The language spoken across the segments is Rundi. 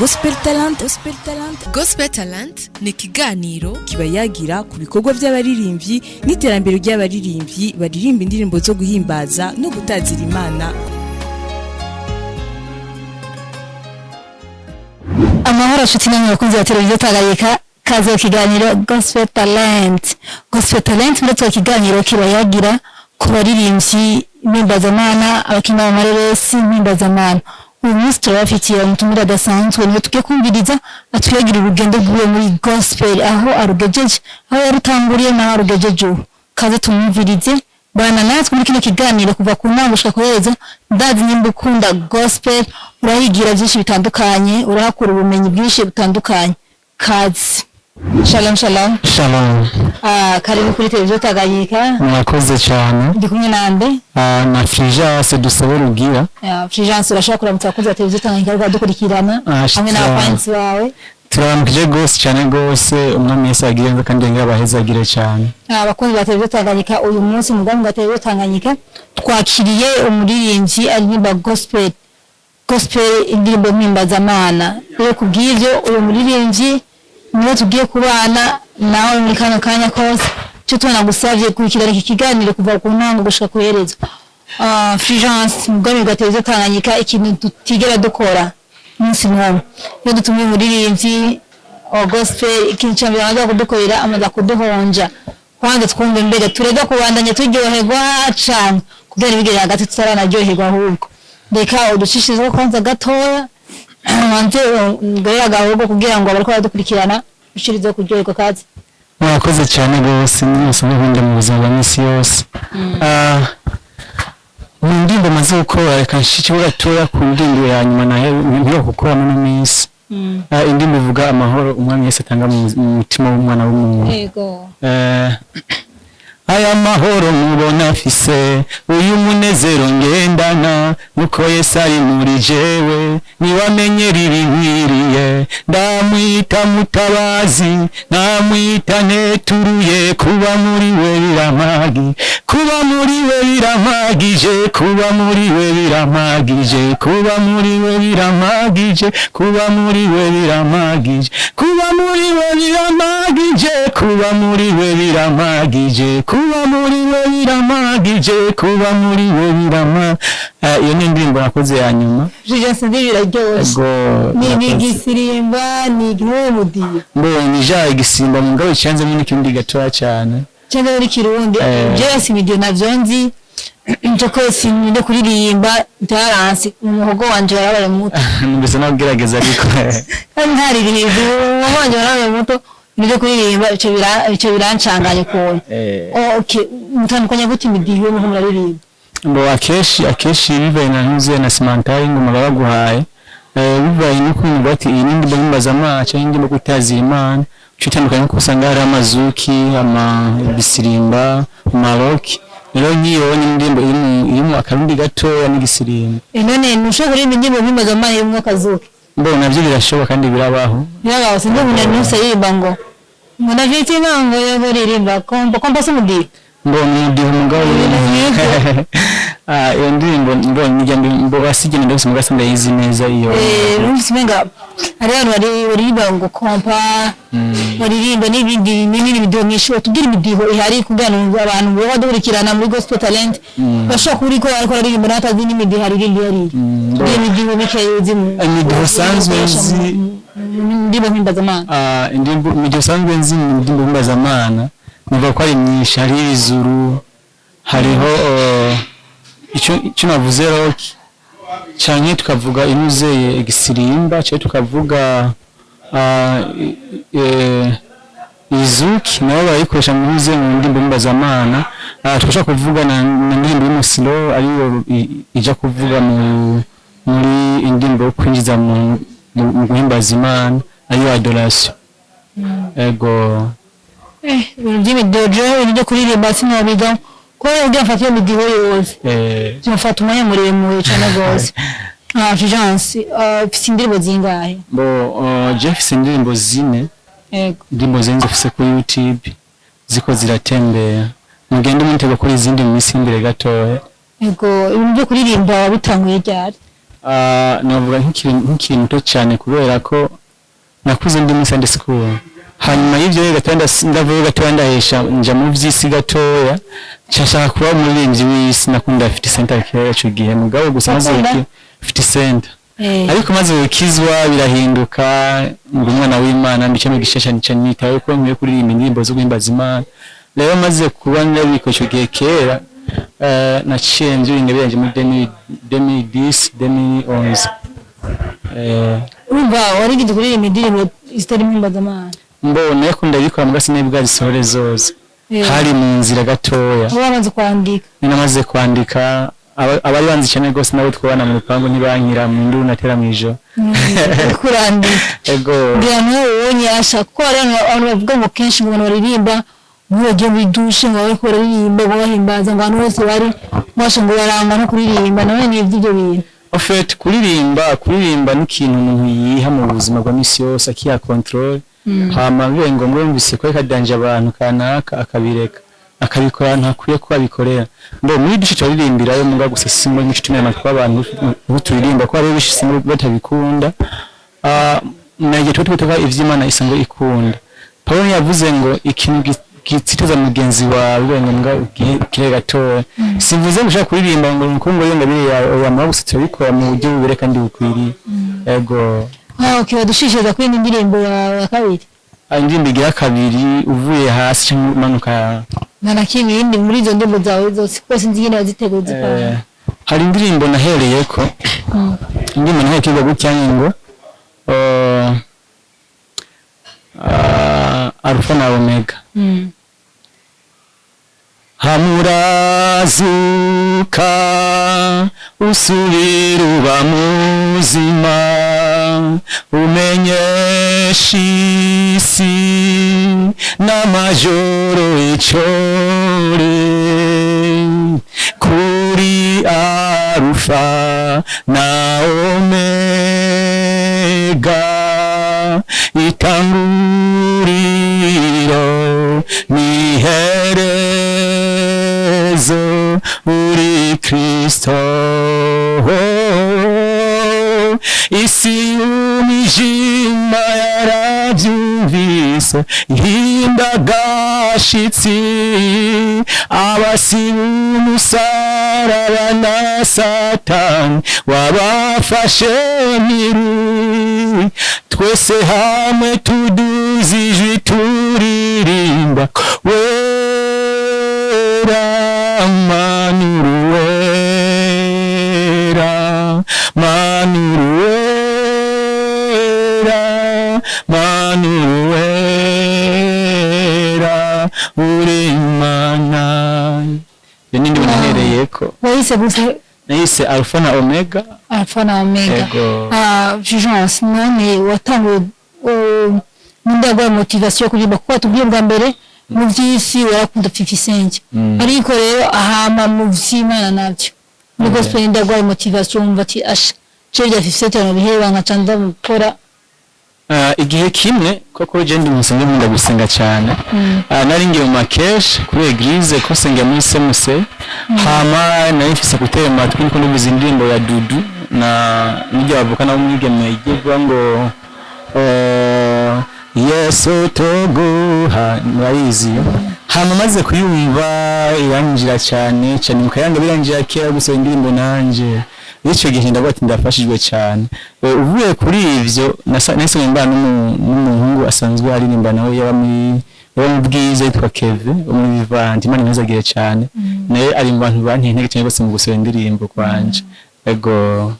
Gospel Talent. Gospel Talent. Gospel Talent ni ikiganiro kiba yagira ku bikorwa by'abaririmbyi n'iterambere ry'abaririmbyi baririmba indirimbo zo guhimbaza no gutazira Imana. Amahoro nshuti namwe bakunzi ba televiziyo Tanganyika, kaze mu kiganiro Gospel Talent. Gospel Talent muri twa kiganiro kiba yagira ku baririmbyi mpimbazamana, abakina amareresi mpimbazamana. Uyu munsi turabafitiye umutumire adasanzwe, niwe tugiye kumviriza atuyagira urugendo rw'iwe muri gospel, aho arugejeje, aho yarutanguriye n'aho arugejeje ubu. Kaze tumwumvirize, bana natwe muri kino kiganiro kuva ku ntango gushika kuheza. Ndazi nimba ukunda gospel urahigira byinshi bitandukanye, urahakura ubumenyi bwinshi butandukanye. Kaze. Shalom shalom. Shalom. Karibu kuri televiziyo Tanganyika. Murakoze cyane. Ndi kumwe nande? Na Fulgence Dusabe Rugira. Fulgence, urashobora kuramutsa abakunzi ba televiziyo Tanganyika bariko baradukurikirana hamwe n'abafansi bawe? Turaramukije gose cyane gose, umwami Yesu agire neza kandi yongere abahezagire cyane. Abakunzi ba televiziyo Tanganyika, uyu munsi mu bwami bwa televiziyo Tanganyika twakiriye umuririmbyi aririmba gospel, gospel indirimbo mpimbazamana. Rero kubw'ivyo uyu muririmbyi niwe tugiye kubana nawe muri kano kanya kose. Icyo tunagusavye, kurikirana iki kiganiro kuva ku ntango gushika ku iherezo. Fulgence, mu bwami bwa televiziyo Tanganyika ikintu tutigera dukora umunsi n'umwe, iyo dutumiye umuririmbyi wa gospel, ikintu ca mbere amaze kudukorera, amaze kuduhonja kwanza twumve mbega turega kubandanya turyoherwa cane, kugira ntibigere hagati tutaranaryoherwa. Ahubwo reka uducishirizeho kwanza gatoya, wanze ngorera agahogo kugira ngo abariko baradukurikirana ushirizeho kuryoherwa. Kazi. Murakoze cyane gose, mwese muhunda mu buzima bwa misi yose. Mu ndirimbo maze gukora, reka nshike gatoya ku ndirimbo ya nyuma nahe mperuka gukora muri ino minsi. Indirimbo ivuga amahoro umwami Yesu atanga mu mutima w'umwana w'umuntu. Aya mahoro mubona afise, uyu munezero ngendana, nuko Yesu ari muri jewe, niwamenyera ibinkwiriye. Ndamwita mutabazi, namwita neturuye, kuba muri we biramagi, kuba muri we biramagije, kuba muri we biramagije, kuba muri we biramagije, kuba muri we biramagije, kuba muri we biramagije, kuba muri we biramagije, kuba muri we biramagije, kuba muri we birama. Iyo ni indirimbo nakoze ya nyuma. Fulgence, ndi biraryoshe. Ego. Ni Murakoze. igisirimba, ni igihumu? Mbonye ija igisimba mu ngabo icanzemo n'ikindi gatoya cyane. Cyangwa muri Kirundi? Jewe simidiyo navyo nzi, nje ko sininde kuririmba byaranse, umuhogo wanje warabaye muto. Mbese nawe ugerageza ariko. Kandi ntaririmbye, umuhogo wanje warabaye muto, nibyo kuririmba bico birancanganye ukuntu. Okay, mutandukanya gute imidiyo muho muraririmba? Ngo akenshi bivaye na ntuze na simantari ingoma baba baguhaye, bivaye n'ukuntu bati iyi ni indirimbo mpimbazamana cyangwa indirimbo gutazira Imana, uca utandukanye kuko usanga hari amazuki, ama ibisirimba, amaroki. Rero nk'iyo ni indirimbo irimo akarundi gatoya n'igisirimba. None ntushobora kuririmba indirimbo mpimbazamana irimwo akazuki? Mbona navyo birashoboka kandi birabaho. Birabaho, sindi umuntu wese aririmba ngo ndafite impamvu yo kuririmba kompa kompa, si umudiho? Mbona umudiho umugabo. Iyo ndirimbo mbonye njya mbo asigena ndose mugasa ndayizi neza iyo. Numvise umenga hari abantu baririmba ngo kompa, baririmba n'ibindi n'ibindi midiho myinshi. Tubwire imidiho ihari kugira ngo abantu baba badukurikirana muri Gospel Talent bashobora kuba uriko ariko aririmba n'atazi n'imidiho aririmba iyo ariyo. Tubwire imidiho mikeya uzi Imidiho usanzwe nzi. Mu ndirimbo mpimbazamana. Indirimbo imidiho usanzwe nzi mu ndirimbo mpimbazamana nivuga ko ari myinshi. Hariho ibizuru, hariho icyo navuze rock, canke tukavuga inuzeye igisirimba, canke tukavuga izuki nabo barayikoresha mu ntuze mu ndirimbo mpimbazamana. Tugashobora kuvuga na ndirimbo y'umusiro ariyo ija kuvuga muri indirimbo yo kwinjiza mu guhimbaza Imana, ariyo adoration. Ego. Ibintu by'imidiho, jewe ibintu byo kuririmba sinabijamo kubera uburyo mfata iyo midiho yose byamfata umwanya muremure cyane rwose. Fulgence, ufite indirimbo zingahe? Bo Jeff mfise indirimbo zine. Indirimbo zine zifise kuri YouTube ziko ziratembera, mugende muntego kuri izindi mu minsi y'imbere gatoya. Yego, ibintu byo kuririmba wabitanguye ryari? Ah, navuga nk'ikiri muto cyane, kubera ko nakuze ndi muri Sunday school. Hanyuma y'ivyo rero gatoya ndavuye gatoya, ndahesha nja mu vy'isi gatoya, nshaka kuba umuririmbyi w'isi. Nakunda 50 Cent kera ico gihe, mugabo gusa maze Wakunda? 50 Cent. Ariko maze gukizwa birahinduka, ngo umwana w'Imana ndicyo gishasha nica nitawe ko nkwiye kuririmba indirimbo zo guhimbaza Imana. Rero maze kuba ndabiko ico gihe kera, naciye mvyura ingabire yanje muri 2010, 2011. Urumva warigeze kuririmba indirimbo zitari mpimbazamana? Mbona ariko ndabikora, muga sinari zisohore zose. Hari mu nzira gatoya. Uba wamaze kwandika? Ninamaze kwandika. Abari banzi cyane rwose nabo twabana mu rupangu ntibankira mu nduru natera mw'ijoro. Uriko urandika? Ego. Ngira nawe ubonye asha, kuko hari abantu bavuga ngo kenshi ngo abantu baririmba ngo bagiye muri douche, ngo bariko bararirimba, ngo bahimbaza, ngo ahantu hose bari bose ngo barangwa no kuririmba. Nawe ni iby'ibyo bintu? En fait, kuririmba ni ikintu umuntu yiha mu buzima bwa misi yose, akiha control. Hama bibaye ngombwa yumvise ko reka danje abantu kanaka, akabireka, akabikora ntakwiye ko abikorera. Mbo muri douche turaririmbirayo, muga gusa si muri mico tumenya amatwi abantu ubu turirimba, ko hariho benshi simba batabikunda. Ah, nagiye tuba tuvuga ivy'Imana isanzwe ikunda. Paulo yavuze ngo ikintu gitsitaza mugenzi wawe bibaye ngombwa kire gatoya. Simvuze ngo ushaka kuririmba ngo nuko ngo yonga biri yawe yamara, gusa turabikora mu buryo bubere kandi bukwiriye. Ego. Ah, okay, badushishiriza kuri indi ndirimbo yawe ya kabiri. Ah, indirimbo igira kabiri, uvuye hasi cyangwa umanuka? Nta na kimwe yindi muri izo ndirimbo zawe zose, kuko sinzi ingene waziteguye uzipanga. Hari indirimbo nahereyeko, indirimbo nahereyeko ivuga gutya ngo Alpha na Omega. Hamurazuka usubira uba muzima, umenyesha isi n'amajoro icore kuri Arufa na Omega, itanguriro n'iherezo uri Kristo. Isi y'umwijima yarabyumvise, ihinda agashitsi, abasiba umusaraba na Satani wabafashe mpiri. Twese hamwe tuduze ijwi turirimba: wera manuru, wera manuru, wera manuru, wera uri Imana. Iyo ni ndirimbo nahereyeko. Wayise gusa? Nayise Alpha na Omega. Alpha na Omega. Ego. Ah, Fulgence, none watanguye, ninde yaguhaye motivation yo kuririmba? Kuko watubwiye bwa mbere mu by'isi warakunda 50 Cent, ariko rero ahama mu vy'Imana navyo muri gospel, ninde yaguhaye motivation wumva ati asha je bya 50 Cent nabiheba nkaca ndabikora? Ah, igihe kimwe koko je ndi umusenge, nkunda gusenga cyane. Ah, nari ngiye mu makeshi kuri église ko sengera muri CMC. Hama nari mfise gutera amatwi, niko ndumva indirimbo ya Dudu na n'iryo bavuka nabo mwigeme igivuga ngo Yesu tuguha, murayizi yo. Hama maze kuyumva iranjira cyane cyane, mukayanga biranjira kera gusa indirimbo nanje. Icyo gihe ndavuga ati ndafashijwe cyane. Uvuye kuri ivyo, nahise mbana n'umuhungu asanzwe aririmba nawe, yaba mu Bwiza, yitwa Keve wo muri Vivante. Imana imuzagire cyane, nawe ari mu bantu banteye intege cyane rwose mu gusohora indirimbo kwanje. Ego.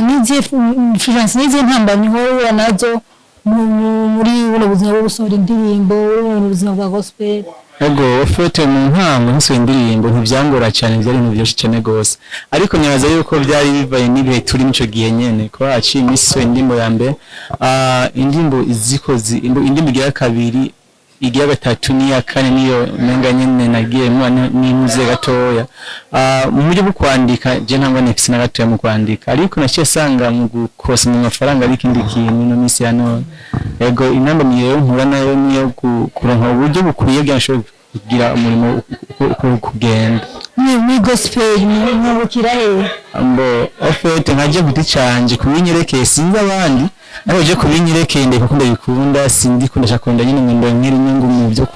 N'izihe, Fulgence, n'izihe ntambamyi uhura nazo muri buno buzima bwo gusohora indirimbo, muri buno buzima bwa gospel? Ego, ufite mu ntango nsohora indirimbo ntibyangora cyane, byari ibintu byinshi cyane rwose, ariko nyabaza yuko byari bivaye n'ibihe turimo icyo gihe nyene, kuba haciye iminsi isohora indirimbo ya mbere. Ah, indirimbo zikoze indirimbo igira kabiri, igira gatatu n'iya kane niyo menga nyene nagiye muba n'impuze gatoya. Ah, mu buryo bwo kwandika je ntabwo nifise na gatoya mu kwandika, ariko naciye sanga mu gukosa mu mafaranga ari ikindi kintu ino minsi ya none. Ego, intambamyi rero mpura nayo niyo kuronka uburyo bukwiye bwa nshobora kugira umurimo uko kugenda. Muri gospel mwungukira hehe? Mbo en fait nkaje giti canje kubinyerekeye, sinzi abandi, ariko je kubinyerekeye ndeka ko ndabikunda, sindi ko ndashaka kunda nyine ngo ndongere inyungu mu byo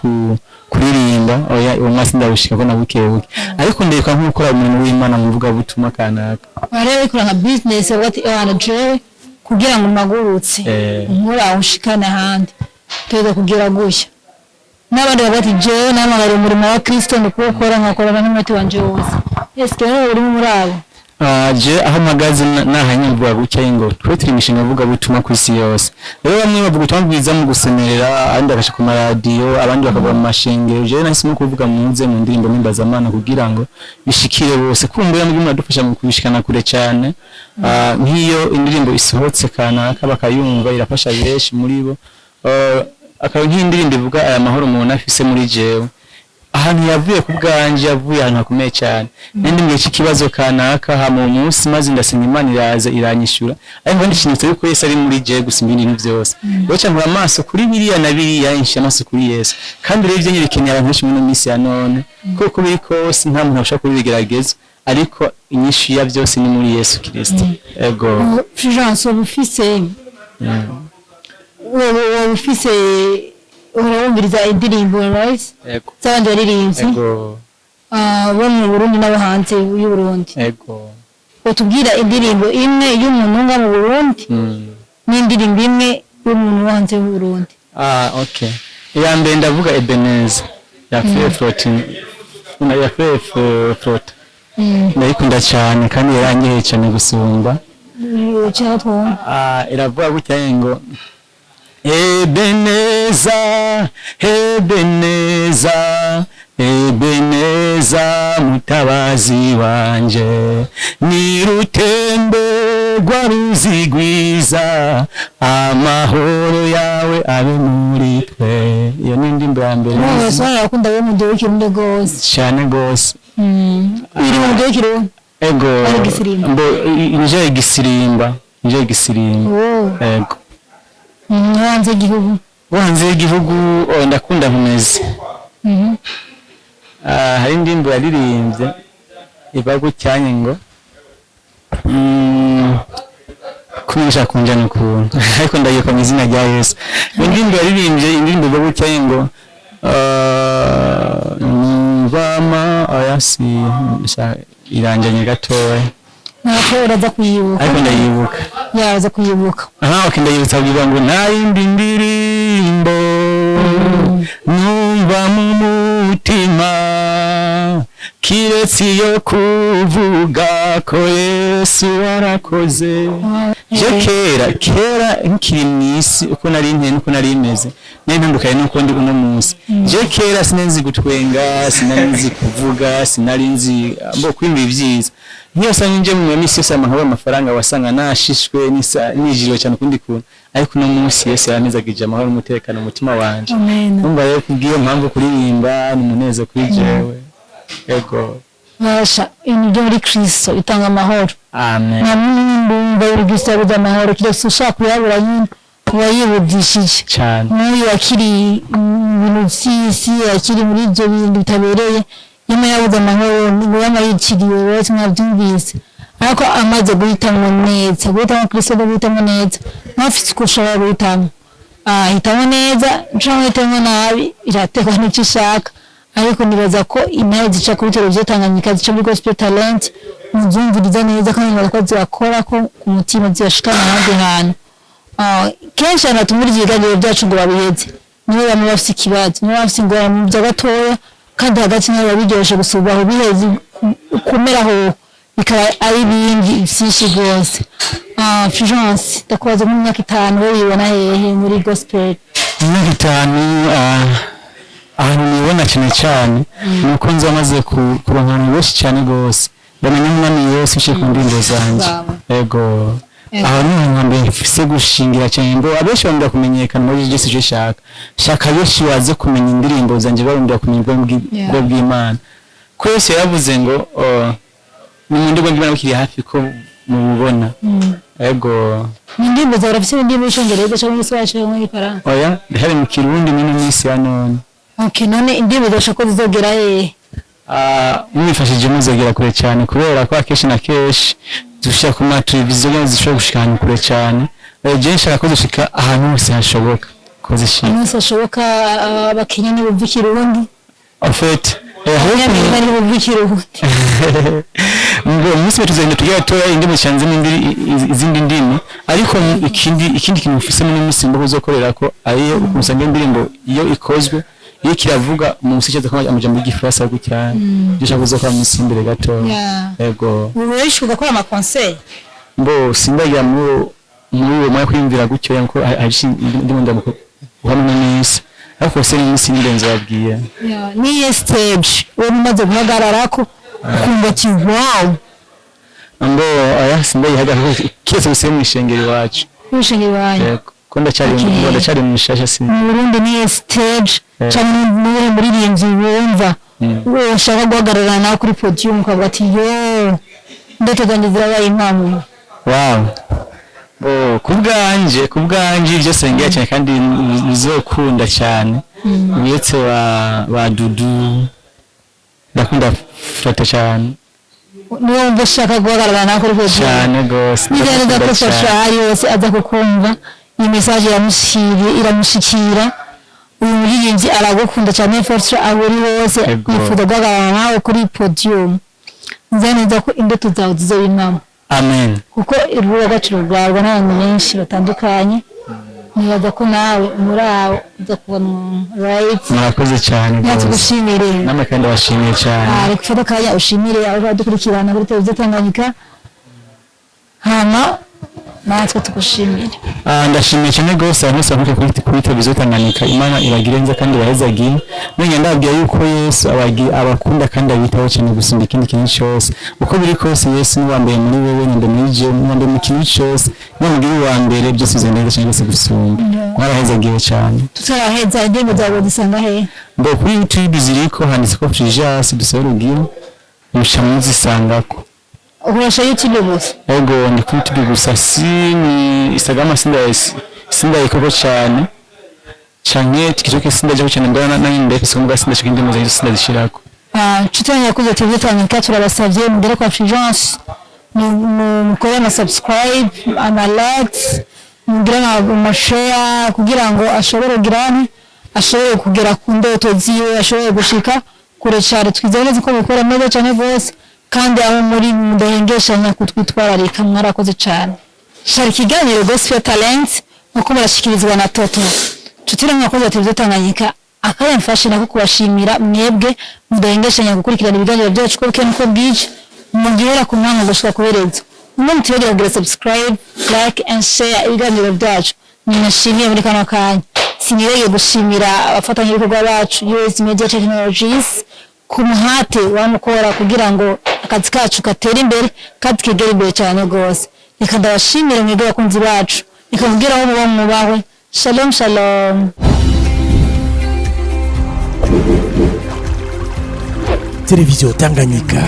kuririmba, oya, uwo mwasi ndawushika ko na buke buke, ariko ndeka nk'ukora umuntu w'Imana mu mvuga butumwa kanaka. Wareba bikora nka business, bavuga ati: "Ewana, jewe kugira ngo mpagurutse nkura ushikane ahandi tuza kugira gutya." N'abandi bavuga ati: "Jewe nahamagariye umurimo wa Kristo, ndi kuwukora nkakorana n'umuti wanje wose." Ese rero uri muri abo? Je aho mpagaze nahanye mvuga gutya ngo twe turi imishinga mvuga butumwa ku isi yose. Rero bamwe bavuga ubutumwa bwiza mu gusemerera, abandi bagaca ku maradiyo, abandi bakavuga mu mashengero. Jewe nahisemo kuvuga muze mu ndirimbo mpimbazamana kugira ngo bishikire bose. Kumbura mujye muradufasha mu kubishikana kure cyane. Nk'iyo indirimbo isohotse kanaka bakayumva, irafasha benshi muri bo. Akaba nk'indirimbo ivuga aya mahoro umuntu afise muri jewe, ahantu yavuye ku bwanje, yavuye ahantu hakomeye cyane. Nindi mu gihe cy'ikibazo kanaka, hama uwo munsi maze ndasenga, Imana iraza iranyishura, ariko ndishimitse yuko Yesu ari muri jewe gusa ibindi bintu byose. Rero ca nkura amaso kuri biriya na biriya, nshira amaso kuri Yesu. Kandi rero ivyo nyerekeye abantu benshi muri ino minsi ya none, kuko biri kose nta muntu ashobora kubigerageza, ariko inyishu ya byose ni muri Yesu Kristo. Ego. Fulgence, uba ufise urabumviriza indirimbo, right? Ego. Z'abandi baririmbyi Ego. Bo mu Burundi n'abo hanze y'u Burundi. Ego. Utubwira indirimbo imwe y'umuntu nga mu Burundi n'indirimbo imwe y'umuntu wo hanze y'u Burundi. Ah, okay. Iya mbere ndavuga Ebeneza ya Frere Flotin. Ya Frere Flota. Ndayikunda cyane kandi yarangiheye cyane gusumba. Cyangwa twumva. Ah, iravuga gutya ngo: "Ebeneza, Ebeneza, Ebeneza, mutabazi wanje, ni rutembe rwa ruzi rwiza, amahoro yawe abe muri twe." Iyo ni indirimbo ya mbere. Bose barakunda bo mu gihugu kirundi rwose. Cyane rwose. Iri mu gihugu kirundi. Ego. Ari igisirimba. Mbo nje igisirimba, nje igisirimba. Oh. Ego. Hanze y'igihugu? Wo hanze y'igihugu, oh, ndakunda Nkomezi. Ah, hari indirimbo yaririmbye iva gucyanye ngo kumisha kunjana ukuntu, ariko ndayibuka mu izina rya Yesu. Iyo ndirimbo yaririmbye, indirimbo iva gucyanye ngo numvama, oya, si iranjanye gatoya. Ntabwo uraza kuyibuka. Ariko ndayibuka. Yaza kuyibuka. Aha, okay, ndayibutsa kugira ngo nta yindi ndirimbo numva mu mutima kiretse iyo kuvuga ko Yesu warakoze. Je kera kera nkiri mu isi, uko nari nteye nuko nari meze, nari ntandukanye nuko ndi uno munsi. Je kera sinari nzi gutwenga, sinari nzi kuvuga, sinari nzi mbo kwimba ibyiza. Nk'iyo usanga nje mu minsi yose nkabura amafaranga, wasanga nashishwe nijiriwe cyane ukundi kuntu, ariko uno munsi Yesu yaramezagije amahoro n'umutekano mu mutima wanje. Amen. Numva rero kubw'iyo mpamvu kuririmba ni umunezero kuri jewe. Ego. Basha, ibintu byo muri Kristo bitanga amahoro. Amen. Nta n'undi wumva uri yabuze amahoro keretse ushaka kuyabura nyine uba yibudishije. Cyane. N'uyu akiri mu bintu by'isi, akiri muri ibyo bintu bitabereye, nyuma yabuze amahoro ngo yaba yiciriwe wese, mwabyumvise. Ariko amaze guhitamo neza, guhitamo Kristo no guhitamo neza, ntafite uko ushobora guhitamo, hitamo neza cyangwa hitamo nabi, iraterwa n'icyo ushaka. Ariko nibaza ko intare zica kuri televiziyo Tanganyika, zica muri Gospel Talent, muzumviriza neza kandi nibaza ko zibakora ko ku mutima, zibashikana ahandi hantu. Kenshi abantu batumviriza ibiganiro byacu ngo babiheze nibo bamwe bafite ikibazo, nibo bafite ingorane mu bya gatoya, kandi hagati nayo biba biryoshye gusumba aho biheze kumera aho bikaba ari ibindi byinshi rwose. Fulgence, ndakubaza, mu myaka 5 wowe wibona hehe muri gospel? Imyaka 5, ahantu nibona cyane cyane ni uko nzi amaze kuronka abantu benshi cyane rwose bamenya umwami Yesu uciye ku ndirimbo zanjye. Zawe. Ego, aho ni ahantu hambere mfise gushingira cyane ngo abenshi barondera kumenyekana muri Yesu. Icyo shaka benshi baze kumenya indirimbo zanjye, barondera kumenya ubwo bw'Imana, ko Yesu yaravuze ngo, oh, ni mu ndirimbo bw'Imana bukiri hafi ko mububona. Ego. Ni indirimbo zawe, urafise indirimbo y'icyongereza cyangwa igiswahili cyangwa igifaransa? Oya, ndahari mu Kirundi muri ino minsi ya none. Okay, none indirimbo zawe ushaka ko zizogera hehe? Ah, mubifashije muzagera kure cyane, kubera ko akenshi na kenshi dushira ku ma televiziyo nyine zishobora gushika ahantu kure cyane. Je nshaka ko zishika ahantu hose hashoboka ko zishika. Umunsi ashoboka, Abakenya ntibumva Ikirundi. En fait, hariho Abanyamerika ntibumva Ikirundi. Ngo umunsi we tuzagenda tugira toya indimi cyanze n'indi izindi ndimi, ariko ikindi kintu mufise muri minsi mbo uzokorera ko ariyo usanga indirimbo iyo ikozwe, iyo kiravuga munsi cyaza ko amajambo y'Igifaransa gutya, ibyo ushaka kuzokora mu minsi imbere gato. Yego. Ubu rero ugakora ama concert? Mbo sindagira muri uwo mwanya kwiyumvira gutyo yanko hari ndimo ndamuko guhamwe n'iminsi, ariko se n'iminsi y'ingenzi babwiye. Niye stage uwo mumaze guhagararako ukumva ati wow? Mbo aya sindayihagarara kiretse gusa mu ishengero iwacu. Wishengero wanyu? Yego, ko ndacyari Okay. ngo ndacyari mu mishasha si Mu Burundi niye stage cyangwa n'uwuhe muririmbyi wumva ushaka guhagarara nawe kuri podium ukavuga ati yo, indoto zanjye zirabaye impamo? Wow, bo ku bwanje ibyo sengera cyane kandi bizokunda cyane, uretse ba Dudu, ndakunda Fata cyane. Niwe wumva ushaka guhagarara nawe kuri podium? Cyane gose. Nizera neza ko ndakunda Fasha cyane. ahari hose aza kukumva, iyi message iramushikira, iramushikira. Uyu muririmbyi aragukunda cyane. Fortune, aho uri hose, Yego. yifuza guhagarara nawe kuri podium. Nzi neza ko indoto zawe zizoba impamo. Amen. Kuko urubuga rwacu rurwarwa n'abantu benshi batandukanye, nibaza ko nawe muri abo uza kubona umuntu, right? Murakoze cyane Natwe rwose. tugushimire. Namwe kandi ndabashimiye cyane. Ah, reka ufate akanya ushimire abo badukurikirana kuri Televiziyo Tanganyika, hama natwe tugushimire. Ah, ndashimiye cyane rwose abantu bose bakurikiye kuri Televiziyo Tanganyika. Imana ibagire neza kandi ibahezagire. None ndababwira yuko Yesu abakunda kandi abitaho cyane gusumba ikindi kintu cyose. Uko biri kose, Yesu ni uwa mbere muri wewe, ni mbere muri jewe, ni uwa mbere mu kintu cyose. Nimugira uwa mbere, byose bizagenda neza cyane rwose gusumba. Mwarahezagiwe cyane. Tutaraheza, indirimbo zawe dusanga hehe? Ngo kuri YouTube ziriko, handitse ko Fulgence Dusabe Rugina, muca muzisangako. Ukoresha YouTube gusa? Ego, ndi kuri YouTube gusa, si ni Instagram sindayikoko cyane canke TikTok sindajako cyane, mbona nani ndafise mbwa sindashika indimo zanjye sindazishirako. Ah, nshuti yanjye yakoze Televiziyo Tanganyika, turabasabye mugere kwa Fulgence, mukore ama subscribe, ama likes, mugire ama share kugira ngo ashobore kugira nte, ashobore kugera ku ndoto ziwe, ashobore gushika kure cyane. Twizeye neza ko mukora neza cyane rwose, kandi aho muri mudahengeshanya kutwitwararika. Mwarakoze cyane. Shara ikiganiro Gospel Talent nkuko murashikirizwa na Toto. Nshuti namwe mwakoze Televiziyo Tanganyika, akanya mfashe nako kubashimira mwebwe mudahengeshanya gukurikirana ibiganiro byacu uko bukeye n'uko bwije, mugihera ku mwanya gushika kuherezo. Umwe mutibagira kugira subscribe, like and share ibiganiro byacu. Ninashimiye muri kano kanya, sinirege gushimira abafatanyabikorwa bacu US Media Technologies ku muhate wamukora kugira ngo akazi kacu katere imbere kandi kegere imbere cyane rwose. Reka ndabashimire mwebwe bakunzi bacu, reka mbwira aho muba mubahwe. Shalom shalom. Televiziyo Tanganyika.